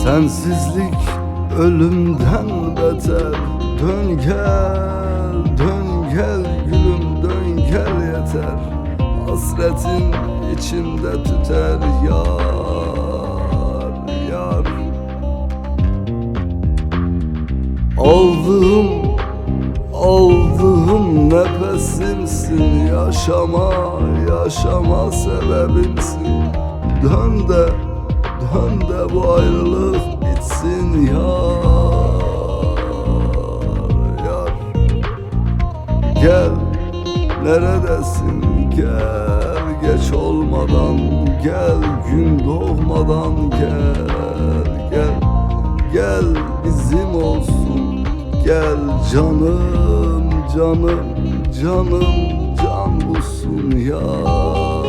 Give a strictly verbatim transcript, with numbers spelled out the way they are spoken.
Sensizlik ölümden beter. Dön gel, dön gel gülüm, dön gel yeter. Hasretin içimde tüter yar, yar. Aldığım, aldığım nefesimsin, yaşama, yaşama sebebimsin. Dön de, dön de bu ayrılık bitsin yar, yar. Gel, neredesin? Gel, geç olmadan gel, gün doğmadan gel, gel. Gel, bizim olsun, gel canım, canım, canım, can bulsun yar.